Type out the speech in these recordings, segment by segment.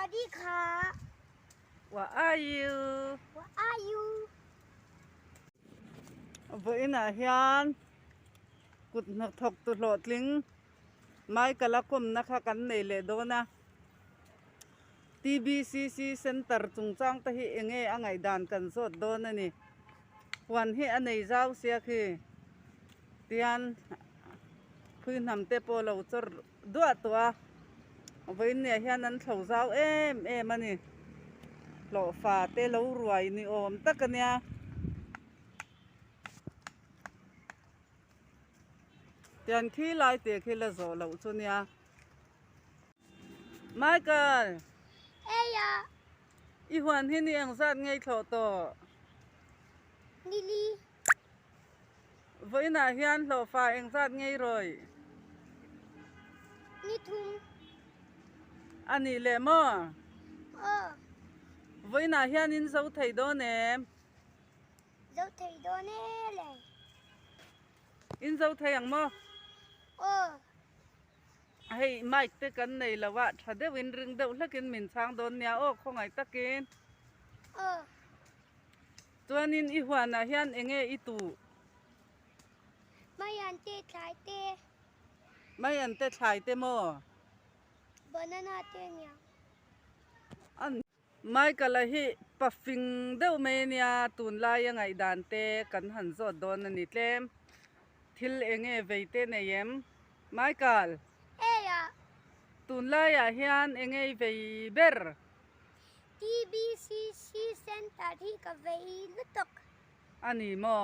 วัสดีค่ะ What are you? What are you? Vawiinah hian kut hnathawk tu hlawhtling Michael a kawmna kha kan nei leh dawn a. TBCC Centre chungchang te hi eng nge a ngaihdan kan zawt dawn a ni. Huan hi a nei zau sia khi tihian phui hnam te pawh lo chawr duah tawh a, vawiinniah hian an thlo zau em em a ni. Hlawhfa te lo ruai ni awm tak a nia. Tian khi lai te khi la zawh loh chu nia. Michael! Eia! I huan hi ni engzat ngei thlawh tawh? Nili. Vawiinah hian hlawhfa engzat ngei rawih? Ni thum. A nih leh maw? Aw. Vawiinah hian in zo thei dawn em? Zo thei dawn e le. In zo thei ang maw? Aw. Hei mic te kan nei lo a, tha deuhin ring deuh hlekin min chhang dawn nia aw khawngaih takin. Aw. Chuanin i huanah hian eng nge i tuh? Maian te thlai te. Maian te thlai te maw? Banana te nia. An Michael-a hi pa fing deuh mai a nia, tunlaia ngaihdan te kan han zawt dawn a ni tlem. Thil eng nge vei te nei em? Michael! Eia! Tunlaiah hian eng nge i vei ber? TBCC Centre hi ka vei lutuk. A ni maw?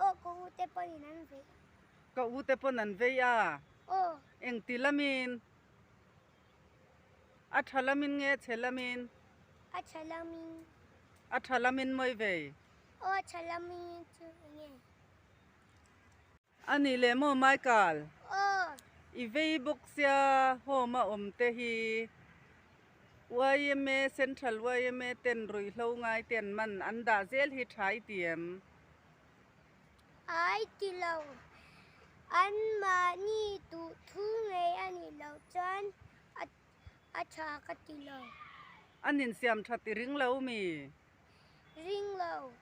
Aw, ka u te pawhin an vei. Ka u te pawn an vei a? Aw. Engti lamin? A tha lamin nge chhe lamin? A tha lamin. A tha lamin mawi vei? Aw, a tha lamin chu enge? A nih leh maw Michael? Aw. I vei bawk sia home a awm te hi yma Central yma ten ruihhlo ngai te an man an dah zel hi tha i ti em? Ai ti lo. An mahni duh thu ngei a nih loh chuan a tha ka ti lo. An insiam that i ring lo mi? Ring lo.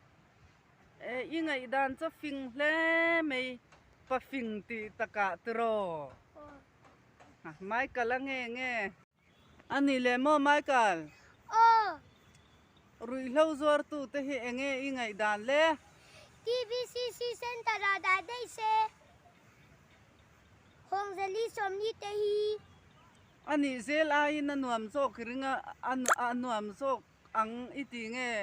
E, i ngaihdan chu fing hle mai, pa fing tih takah tiraw? Aw. Michael a nge nge? A nih leh maw Michael? Aw. Ruihhlo zuartu te hi eng nge i ngaihdan le? TBCC Centre ah dah daih se. Hawngzali sawmli te hi. A nih zel aiin a nuam zawk i ring a, a nuam zawk. Ang i ti nge?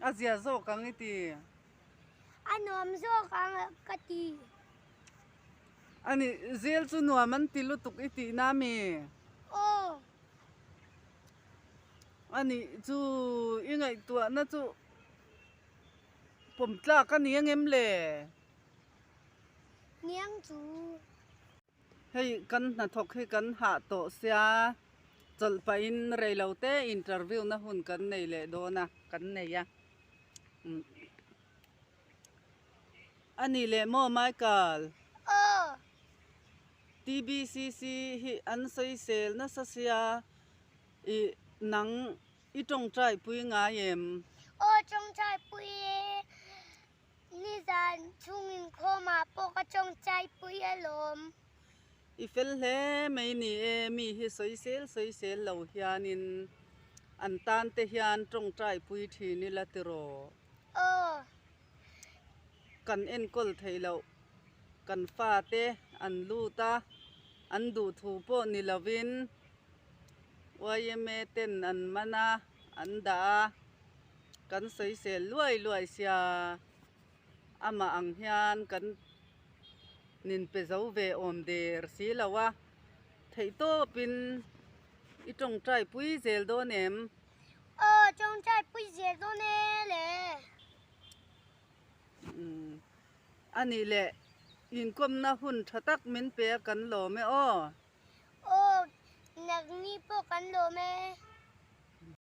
A zia zawk ang i ti? A nuam zawk ang ka ti. A nih, zel chu nuam an ti lutuk i tih na mi? Aw. A nih chu i ngaihtuahna chu pawm tlak a ni angem le? Niang chu. Hei kan hnathawk hi kan hah tawh sia, chawlh pahin reilo te interview na hun kan nei leh dawn a, kan nei a. A ni leh maw Michael? Aw. TBCC hi an sawisel nasa sia, i nang i tawngtai pui ngai em? Aw tawngtai pui e. Nizan chhung inkhawmah pawh ka tawngtaipui alawm. I fel hle mai ni e, mi hi sawisel sawisel lo hianin an tan te hian tawngtaipui thin ila tiraw? Aw. Kan enkawl theih loh kan fate an lut a, an duhthu pawh ni lovin yma ten an man a, an dah a. Kan sawisel luai luai sia, amah ang hian kan ninpe zo ve awm der si lo a, theihtawpin i tawngtai pui zel dawn em? Aw, tawngtai pui zel dawn e le. Umm, a nih leh inkawmna hun tha tak min pe a kan lawm e aw. Aw, nagni pawh kan lawm e.